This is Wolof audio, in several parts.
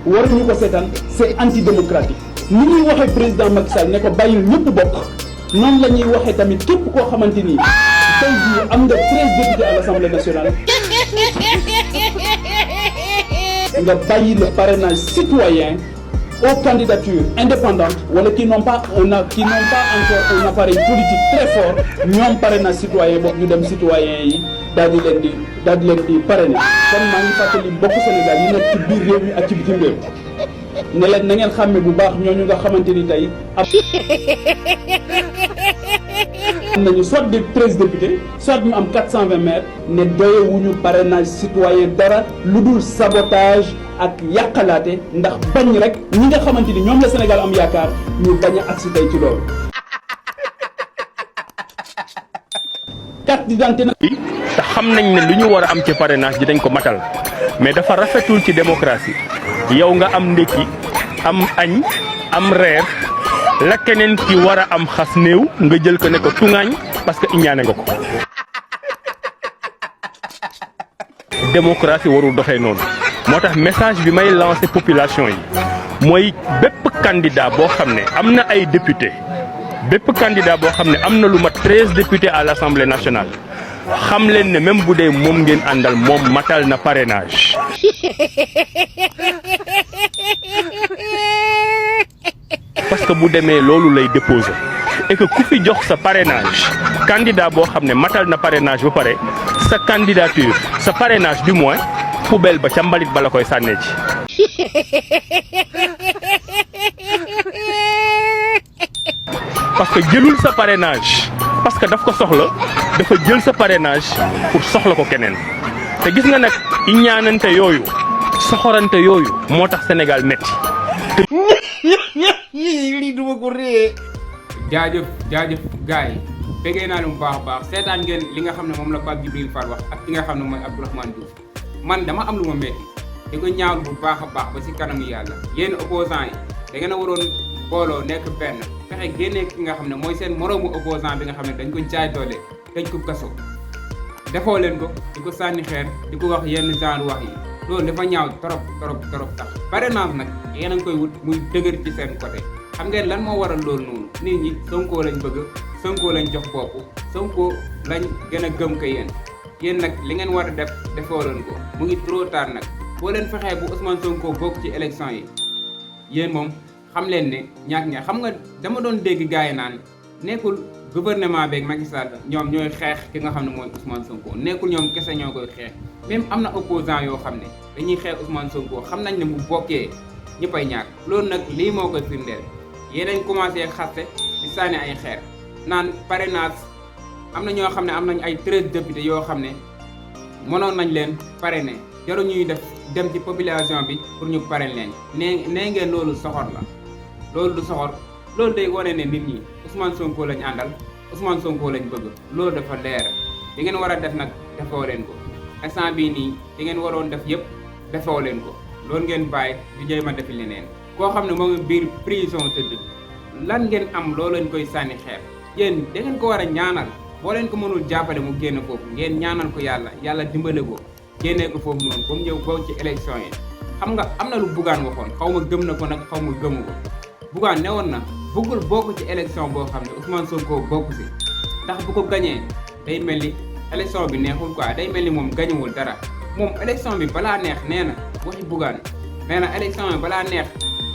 waruñu ko seetaan c'est antidémocratique ni ñuy waxee président Macky Sall ne ko bàyyil ñëpp bokk noonu la ñuy waxee tamit képp koo xamante ni tey jii am nga 13 députés à l'Assemblée nationale nga bàyyi le parrainage citoyen aux candidatures indépendantes wala qui n'ont pas encore un appareil politique très fort ñoom parrainage citoyen boobu ñu dem citoyen yi daal di leen di parrainer kon maa ngi fàttali mbokku Sénégal yi nekk ci biir réew mi ak ci bitim réew ne leen na ngeen xàmme bu baax ñooñu nga xamante ni tey am nañu soit des 13 députés soit ñu am 420 maires ne doyewuñu parrainage citoyen dara lu dul sabotage ak yàqalaate ndax bañ rek ñi nga xamante ni ñoom la Sénégal am yaakaar ñu bañ a agsi tey ci loolu. carte d'identité nag. te xam nañ ne lu ñu war a am ci parrainage ji dañ ko matal mais dafa rafetul ci démocratie yow nga am ndékki am añ am reer la keneen ki war a am xas néew nga jël ko ne ko tuŋaañ parce que iñaane nga ko. démocratie warul doxee noonu moo tax message bi may lancer population yi mooy bépp candidat boo xam ne am na ay député bépp candidat boo xam ne am na lu mat 13 députés à l'Assemblée nationale xam leen ne même bu dee moom ngeen àndal moom matal na parrainage. parce que bu demee loolu lay déposer et que ku fi jox sa parrainage candidat boo xam ne matal na parrainage ba pare sa candidature sa parrainage du moins poubelle ba ca mbalit ba la koy sànnee ci. parce que jëlul sa parrainage parce que daf ko soxla dafa jël sa parrainage pour soxla ko keneen te gis nga nag iñaanante yooyu soxorante yooyu moo tax Sénégal metti lii duma ko réer. jaajëf gars yi fekkee naa leen bu baax a baax seetaan ngeen li nga xam ne moom la Pape Djibril Fall wax ak ki nga xam ne mooy Abdou Rahmane man dama am lu ma metti di ko ñaawlu bu baax a baax ba ci kanamu yàlla yéen opposants yi da ngeen a waroon booloo nekk benn fexe génnee ki nga xam ne mooy seen moroomu opposant bi nga xam ne dañ ko jaay doole tëj ko kaso defoo leen ko di ko sànni xeer di ko wax yenn genre wax yi loolu dafa ñaaw trop tax parrainage nag yéen a ngi koy wut muy dëgër ci seen côté xam ngeen lan moo waral loolu noonu nit ñi Sonko lañ bëgg Sonko lañ jox bopp Sonko lañ gën a gëm ko yéen nag li ngeen war a def defoo leen ko mu ngi trop tard nag boo leen fexee bu Ousmane Sonko bokk ci élection yi yéen moom xam leen ne ñaak xam nga dama doon dégg gars yi naan nekkul gouvernement beeg Macky Sall ñoom ñooy xeex ki nga xam ne mooy Ousmane Sonko nekkul ñoom kese ñoo koy xeex même am na opposant yoo xam ne dañuy xeex Ousmane Sonko xam nañ ne bu bokkee ñëppay ñàkk loolu nag lii moo koy firndeel yéen commencé xaste di sànni ay xeer naan parrainage am na ñoo xam ne am nañ ay 13 députés yoo xam ne mënoon nañ leen parrainer jaru ñuy dem ci population bi pour ñu parrainer leen nee ngeen loolu soxor la loolu du soxor loolu day wane ne nit ñi Ousmane Sonko lañ àndal Ousmane Sonko lañ bëgg loolu dafa leer di ngeen war a def nag defoo leen ko instant bii nii di ngeen waroon def yëpp defoo leen ko loolu ngeen bàyyi di jéem a defi leneen koo xam ne moo ngi biir prison tëdd lan ngeen am loo leen koy sànni xeer yéen da ngeen ko war a ñaanal boo leen ko mënul jàppale mu génn foofu ngeen ñaanal ko yàlla dimbale ko génnee ko foofu noonu ba mu ñëw bokk ci élection yi xam nga am na lu Bougane waxoon xaw ma gëm na ko nag xaw ma gëmu ko Bougane ne woon na bëggul bokk ci élection boo xam ne Ousmane Sonko bokk si ndax bu ko gañee day mel ni élection bi neexul quoi day mel ni moom gañewul dara moom élection bi balaa neex nee na waxi Bougane nee na élection bi balaa neex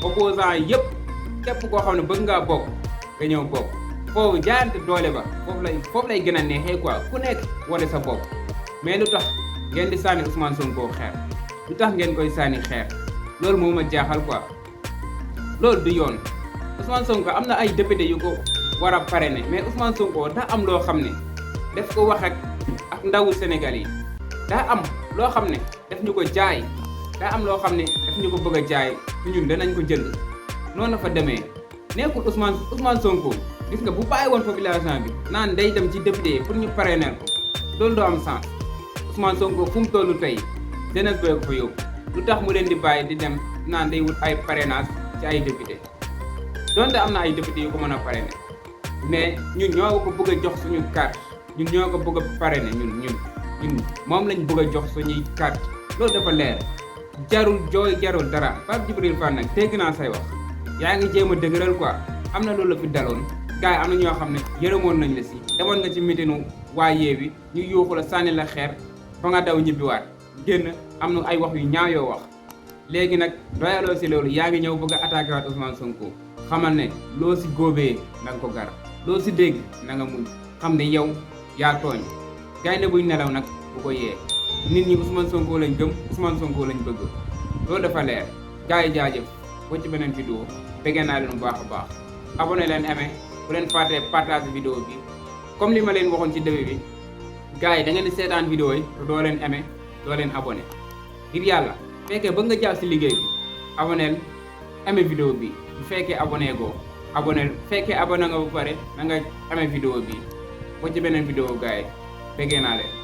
opposant yi yëpp képp koo xam ne bëgg ngaa bokk nga ñëw bokk foofu jaayante doole ba foofu lay gën a neexee quoi ku nekk wane sa bopp mais lu tax ngeen di sànni Ousmane Sonko xeer lu tax ngeen koy sànni xeer loolu moo ma jaaxal quoi loolu du yoon Ousmane Sonko am na ay député yu ko war a parrainer mais Ousmane Sonko daa am loo xam ne daf ko wax ak ndawu Sénégal yi daa am loo xam ne daf ñu ko jaay daa am loo xam ne daf ñu ko bëgg a jaay ñun danañ ko jënd noonu la fa demee nekkul Ousmane Sonko gis nga bu bàyyi woon population bi naan day dem ci député pour ñu parrainer ko loolu doo am sens Ousmane Sonko fu mu tollu tey jeunesse bee ko fa yóbbu lu tax mu leen di bàyyi di dem naan day wut ay parrainage ci ay député donte am na ay député yu ko mën a parrainer mais ñun ñoo ko bëgg a jox suñu carte ñun ñoo ko bëgg a parrainer ñun moom lañ bëgg a jox suñuy carte loolu dafa leer jarul jooy jarul dara Pape Djibril Fall nag dégg naa say wax yaa ngi jéem a dëgëral quoi am na loolu la fi daloon gars yi am na ñoo xam ne yërëmoon nañ la si demoon nga ci mitinu waa Yewwi ñu yuuxu la sànni la xeer ba nga daw ñibbiwaat génn am na ay wax yu ñaaw yoo wax léegi nag doyaloo si loolu yaa ngi ñëw bëgg a attaqué waat Ousmane Sonko xamal ne loo si góobee na nga ko gar loo si dégg na nga muñ xam ne yow yaa tooñ gaynde buy nelaw nag bu ko yee nit ñi Ousmane Sonko lañ gëm Ousmane Sonko lañ bëgg loolu dafa leer gars yi jaajëf boo ci beneen vidéo bëggee naa leen bu baax a baax abonné leen aimé bu leen fàttee partage vidéo bi comme li ma leen waxoon ci début bi gars yi da ngeen di seetaan vidéo yi te doo leen aimé doo leen abonné ngir yàlla fekkee bëgg nga jàpp si liggéey bi aboneel aimé vidéo bi bu fekkee abonné goo aboneel fekkee abonné nga ba pare na nga aimé vidéo bi boo ci beneen vidéo gars yi bëggee naa leen